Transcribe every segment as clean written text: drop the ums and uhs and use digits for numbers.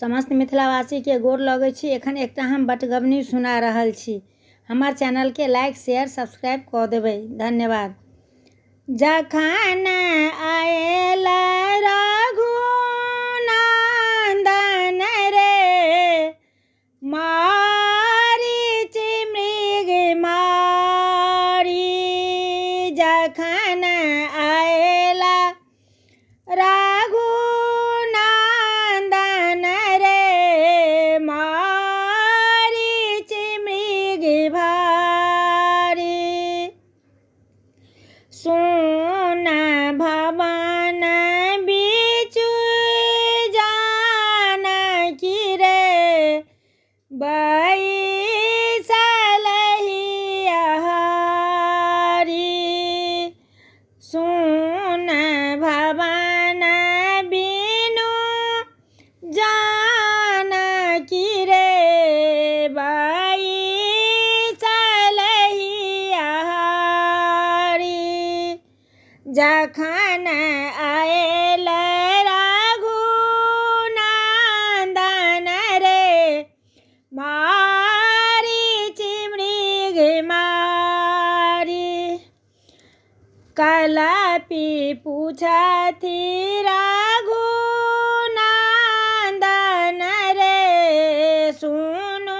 समस्त मिथिलावासीके गोर लगै छी। एखन एकटा हम बटगबनी सुना रहल छी। हमर चैनलके लाइक शेयर सब्सक्राइब कऽ देबै। धन्यवाद। जखन आयल रघुनन्दन रे, मारीच मृग मारी। जखन आयल रघुनन्दन रे, मारीच मृग भारी। सुन भवन बिचु जानकी रे, बैसल हरी। सुन भवन बिनु जानकी रे, बैसल हरी। जखन आयल रघुनन्दन रे, मारीच मृग मारी। कलपि पूछथि रघुनन्दन रे, सुनु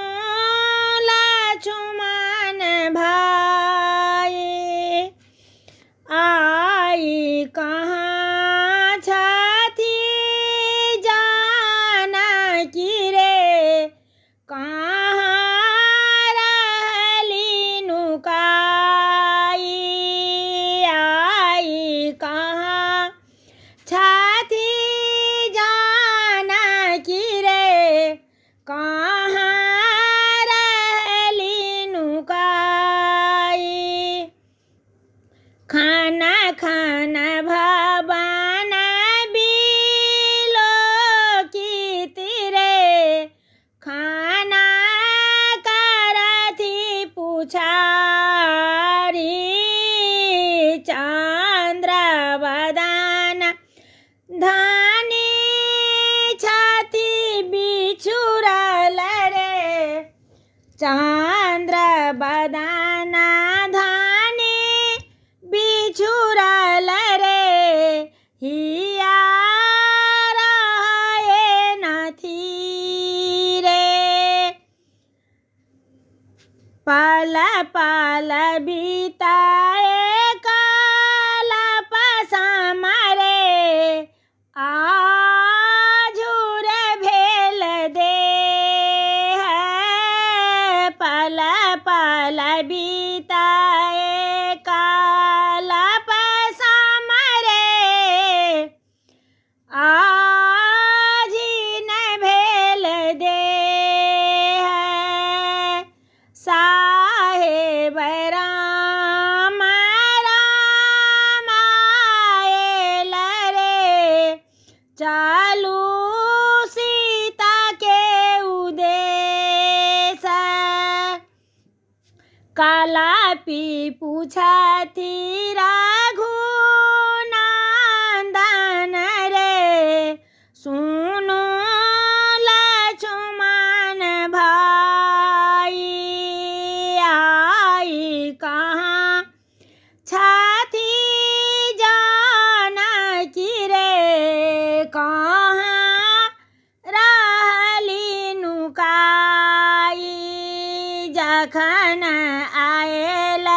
लक्ष्मण भाई। आई कहाँ छथि जानकी रे, कहाँ रहली नुकाई। आई कहाँ छथि जानकी रे, कहाँ रहली नुकाई। खाना खाना भवन बिलोकित रे, खाना करथि पुछारी। चन्द्रवदन धानी छथि बिछुरल रे, चन्द्रवदन धानी बिछुरल रे, हिया रहे नथी रे। पल पल बिताए काल पसामरे, आझुर भेल देह। पल पल बिताए काल पसामरे, आझिन भेल देह। साहेब राम राम आयल रे, चलू सीता के उदेश। कलापि पूछथि रघुनन्दन रे, सुनु लक्ष्मण भाई। आई कहाँ छथि जानकी रे, कहाँ रहली नुकाई। जखन आयल